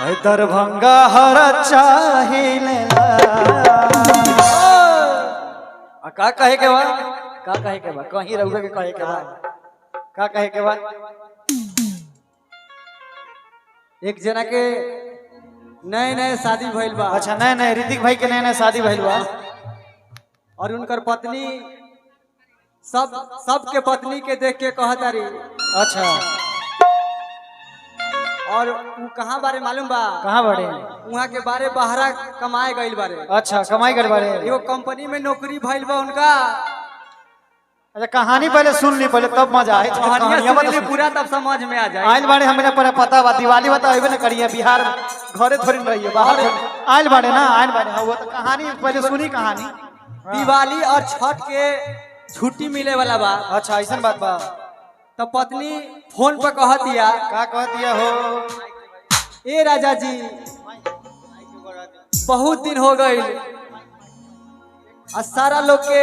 दरभंगा हर चाहिलेला। आ का कहे के बा, का कहे के बा, कहीं रहुए के कहे के बा, का कहे के बा? एक जना के नए नए शादी भइल बा। अच्छा, नए नए ऋतिक भाई के नए नए शादी भइल बा और उनकर पत्नी सब सबके पत्नी के देख के कहतारी। अच्छा। और उ कहाँ बारे मालूम बा? कहाँ बाड़े? वहाँ के बारे बहरा कमाए गइल बारे। अच्छा, कमाई कर बाड़े। एगो कंपनी में नौकरी भइल बा उनका। अच्छा, कहानी पहले सुन ली पहले, तब मजा आए। कहानियां सुन ली पूरा तब समझ में आ जाए। आयल बाड़े हमरे पर पता बा, दिवाली बता अइबे न करिए, बिहार घरे थोड़ी न रहिए, बाहर आयल बाड़े ना, आयल बाड़े। हाँ, वो तो कहानी पहले सुनी कहानी। दिवाली और छठ के छुट्टी मिले वाला बा। अच्छा, ऐसा बात बा। तो पत्नी फोन पर कहतिया। का कहतिया हो? ए राजा जी, बहुत दिन हो गई आ सारा लोग के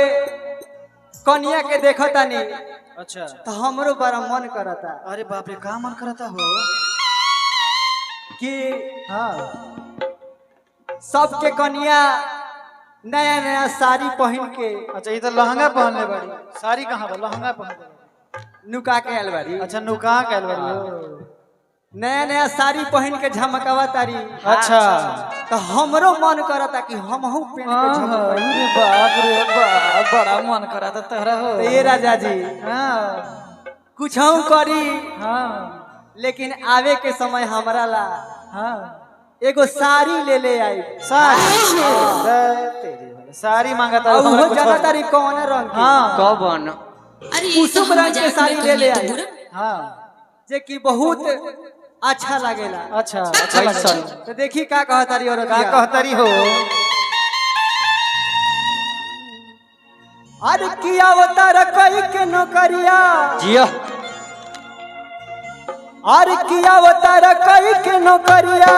कनिया के देखतानी। अच्छा। तो हमरो बड़ा मन करता। अरे बाप रे, का मन करता हो? कि हाँ, सबके कनिया नया नया साड़ी पहन के। अच्छा, ये तो लहंगा पहनले बाड़ी, साड़ी कहाँ बा? लहंगा पहनले बाड़ी। नुका के आयल बाड़ी। अच्छा, नुका के आयल बाड़ी। नया नया साड़ी पहन के झमकावा तारी। अच्छा। तो हमरो मन करता कि हमहू पहन के झमकाई। अरे बाप रे बाप, बड़ा मन करता तोहरा हो। तो ये राजा जी, हाँ, कुछ करी, हाँ, लेकिन आवे के समय हमरा ला हाँ, एगो साड़ी ले ले आई। साड़ी तेरी साड़ी मांगता। और वो जाना तारी कौन रंग के? हाँ। कौन? अरे ये तो कुसुम हम रंग के मजाक साड़ी में ले ले कहिए तो आई। बुरा। हाँ, जे कि बहुत अच्छा लागेला। अच्छा, अच्छा लागेला। तो देखी का कहतारी और का कहतारी हो? अरे किया अवतार कई के नौकरिया। जियो। अरे किया अवतार कई के नौकरिया,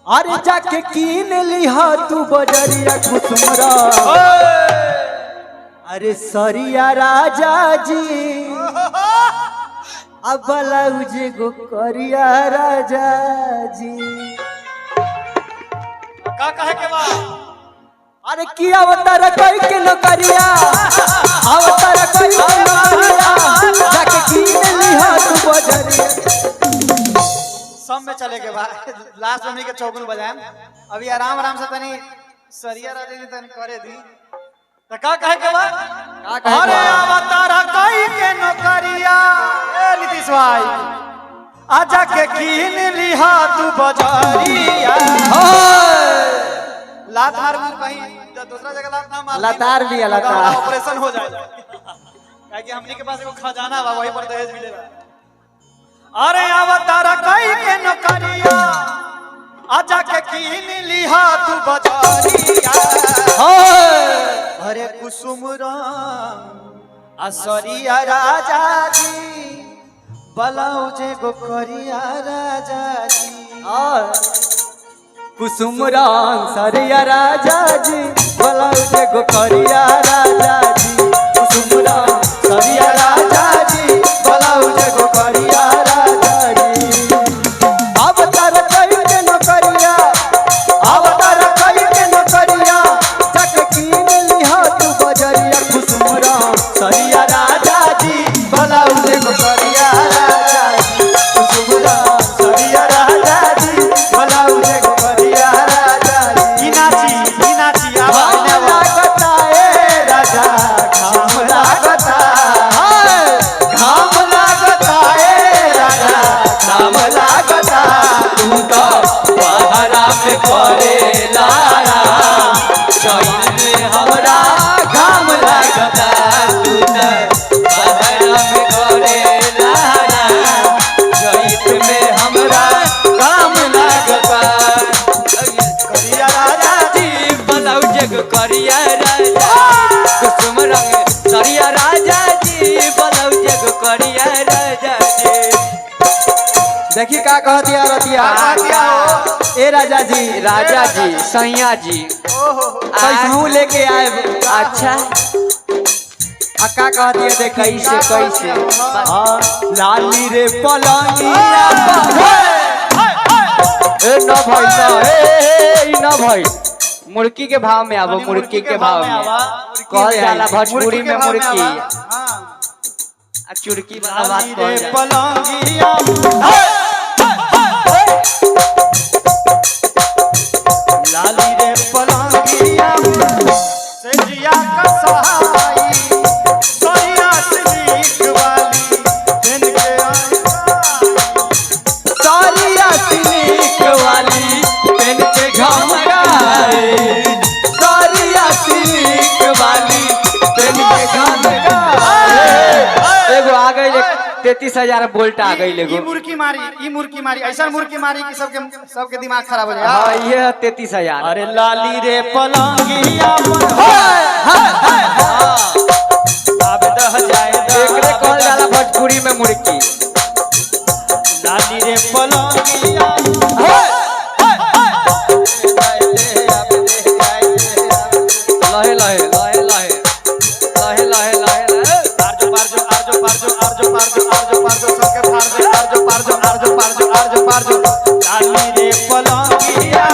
अरे जाके कीन लिहा तू बजरिया कुसुमरा। अरे सरिया राजा जी, अब ब्लाउज गो करिया राजा जी। का कहे के बा? अरे किया अवतार कई के नौकरिया, अवतार कई के नौकरिया, जाके कीन लिहा तू बजरिया। सब में चले के बा, लास्ट में हमनी के चौगुन बजाएम। अभी आराम आराम से तनी सरिया राजा जी तनी करे दी। तो का कहे के बा? का कहे के अरे बा? अवतार कई के नौकरिया, ए नीतीश भाई, आजा के कीन लिहा तू बजरिया। लात मार कहीं दूसरा जगह लात ना मार। लतार भी है, लतार। ऑपरेशन हो जाए, काहे हमनी के पास एगो खजाना बा, वही पर दहेज मिलेगा। अरे अवतार कई के नौकरिया, आजा के कीन लिहा तू बजरिया। अरे कुसुम रंग असरिया राजा जी, ब्लाउज गो करिया राजा जी। और कुसुम रंग सरिया राजा जी, ब्लाउज गो करिया राजा जी। कुसुम रंग सरिया राजा जी, ब्लाउज गो करिया राजा जी। अवतार कई के नौकरिया, अवतार कई के नौकरिया, जाके कीन लिहा तू बजरिया। कुसुम रंग सरिया राजा जी, ब्लाउज गो करिया राजा जी। कुसुम रंग सरिया राजा जी, ब्लाउज गो करिया राजा जी। ई नाची, ई नाची, आवा, घाम आवा। लागता ए राजा, घाम लागता, हाय। घाम लागता ए राजा, घाम लागता। तू तो बहरा में करे लारा, चैन में हमरा घाम लागता। तू तो बहरा में करे लारा, चैत में हमरा घाम लागता। करिया राजा जी ब्लाउज करिया राजा, कुसुम रंग सरिया राजा जी, ब्लाउज करिया राजा जी। देखी का कहतिया रतिया। का कहतिया हो? ए राजा जी, राजा जी, सैया जी, कैसहू लेके आए। अच्छा। आ का कहतिया देखी। कैसे कैसे? हाँ, लाली रे पलंगिया पर, ए न भाई न, ए ए, ए, ई न भाई, मुर्की के भाव में आवो, तनी मुर्की के भाव में आवा। कहल जाला भोजपुरी मुर्की के में भाव मुर्की। आवा। हाँ। आ चुरकी वाला बात लाली कहल रे जाला। पलंगिया, लाली रे पलंगिया से जिया कसाई, सरिया सिलिक वाली दिन के आई। सारिया सिलिक वाली पेन के झमकाए, सारिया सिलिक वाली पेन के झमकाए। एगो आ गई 33,000 वोल्ट आ गई ई एगो। मुर्की मारी, ई मुर्की मारी, ऐसा मुर्की मारी कि सबके सबके दिमाग खराब हो जाए। हाँ ये 33,000। अरे लाली रे पलंगिया अब दह जाए एकरे कहल जाला भोजपुरी में मुर्की। लाली रे पलंगिया लहे लहे लहे लहे लहे लहे लहे लहे। आरजो पारजो आरजो पारजो आरजो पारजो आरजो पारजो सबके फाड़ दे, आरजो पारजो आरजो पारजो आरजो पारजो। लाली रे पलंगिया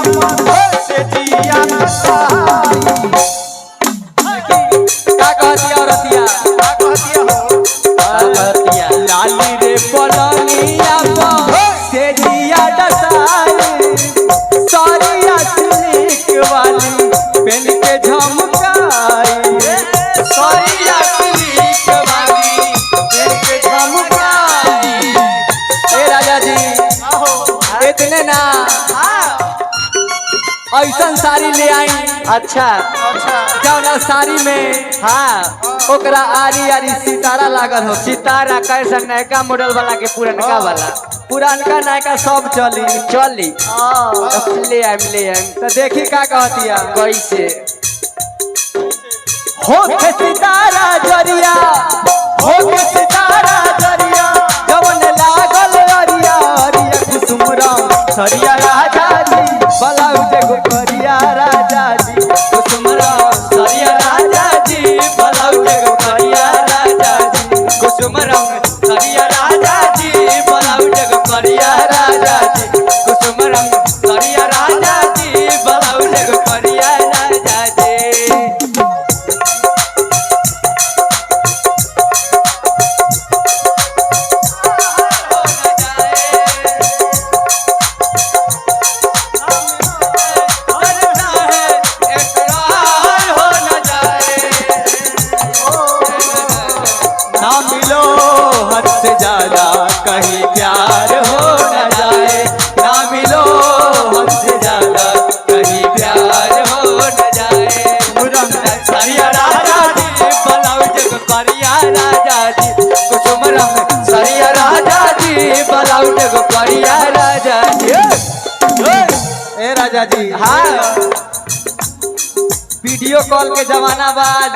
से जिया कसाई। का कहती औरतिया? का कहतिया हो? का कहतिया? लाली रे पलंगिया पर से जिया डसाई, सारिया सिलिक वाली पेन के झमकाई, सारिया सिलिक वाली पेन के झमकाई। ए राजा जी, आहो। इतने ना ऐसन साड़ी ले आई। अच्छा अच्छा। जौना साड़ी में हाँ ओकरा आरी आरी सितारा लागल हो। सितारा कैसा, नयका मॉडल वाला के पुरनका वाला? पुरानका नयका सब चली। चली हाँ। ले आइम ले आइम। तो देखी का कहतिया? कैसे? हो के सितारा जरिया, हो के सितारा जरिया, जवन लागल अरिया अरिया, कुसुम राम सरिया राजा जी, ब्लाउज एगो करिया राजा जी। कुसुम रंग सरिया राजा जी, ब्लाउज एगो करिया राजा जी। कुसुम रंग सरिया राजा जी, ब्लाउज एगो करिया राजा जी। कुसुम रंग सरिया राजा जी, ब्लाउज एगो करिया राजा जी। ना मिलो हद से ज्यादा कहीं प्यार हो न जाए, ना मिलो हद से ज्यादा कहीं प्यार हो न जाए। सरिया राजा जी, ब्लाउज एगो करिया राजा जी। कुसुम रंग सरिया राजा जी, ब्लाउज एगो करिया राजा जी। ए राजा जी, हाँ वीडियो कॉल के जमाना बाद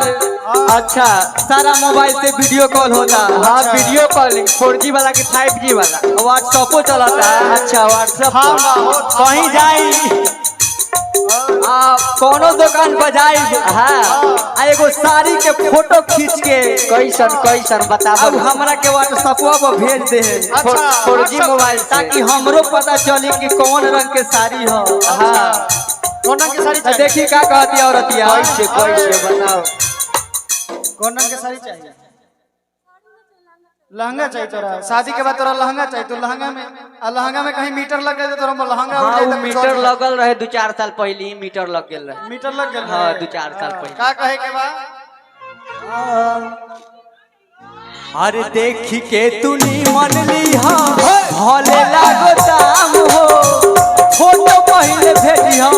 अच्छा। सारा मोबाइल से वीडियो कॉल होता। हाँ वीडियो कॉलिंग 4G वाला कि 5G वाला? व्हाट्सएपो चलाता। अच्छा व्हाट्सएप। हाँ, हाँ, कहीं जाई आ कोनो दुकान पर जाई, हाँ आ एगो साड़ी के फोटो खींच के कैसन कैसन बताबो? अब हमरा के व्हाट्सएपवा पर भेज दे, अच्छा, 4G mobile से। ताकि हमरो पता चली कि कौन रंग के साड़ी हो। हाँ कौन रंग के साड़ी तो चाहिए? देखी का कहती औरतिया? कैसे कैसे बताओ? कौन रंग के साड़ी चाहिए? लहंगा चाहिए तोरा शादी के बाद, तोरा लहंगा चाहिए तो लहंगा में, आ लहंगा में कहीं मीटर लग गए तो तोरा लहंगा उड़ हाँ जाए वो तो कुछ मीटर और। लगल रहे 2-4 साल पहले ही मीटर लग गेल रहे। मीटर लग गेल हाँ रहे। 2-4 साल पहले। का कहे के बा? अरे देखी के तूनी मन लीहा भले लागो दाम हो, फोटो पहले भेजिहा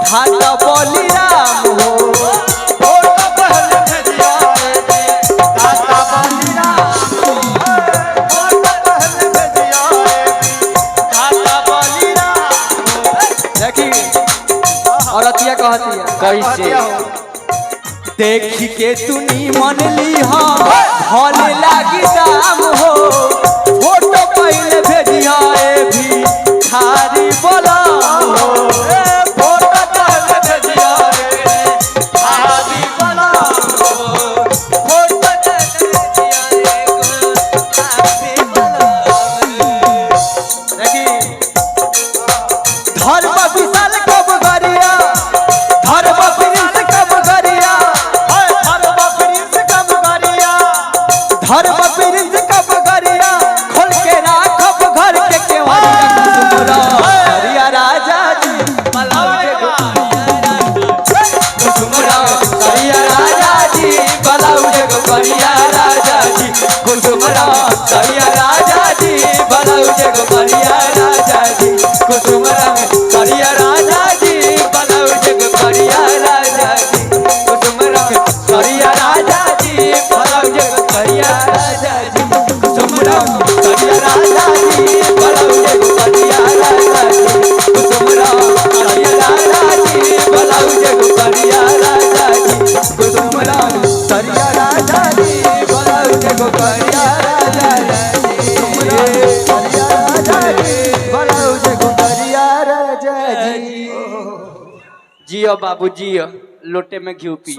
ढाका बलिराम हो, फोटो पहले भेजिहा ढाका बलिराम हो, फोटो पहले भेजिहा ढाका बलिराम हो। देखी औरतिया कहतिया कैसे? कहतिया हो? देखी के तूनी मन लीहा भले लागी दाम हो, फोटो पहले भेजिहा ए भी थारी बोला हो, ए फोटो पहले भेजिहा ए थारी बोला हो, फोटो पहले भेजिहा ए थारी बोला हो। देखी ब्लाउज एगो करिया राजा जी, कुसुम रंग सरिया राजा जी, ब्लाउज एगो करिया राजा जी, कुसुम रंग सरिया राजा जी, ब्लाउज एगो करिया राजा जी, कुसुम रंग सरिया राजा जी, ब्लाउज एगो करिया राजा जी, कुसुम रंग सरिया राजा जी, ब्लाउज एगो करिया राजा जी, कुसुम रंग सरिया राजा जी, ब्लाउज एगो करिया राजा जी, सरिया राजा जी, ब्लाउज एगो करिया राजा जी। जियो बाबू जियो, लोटे में घी पी।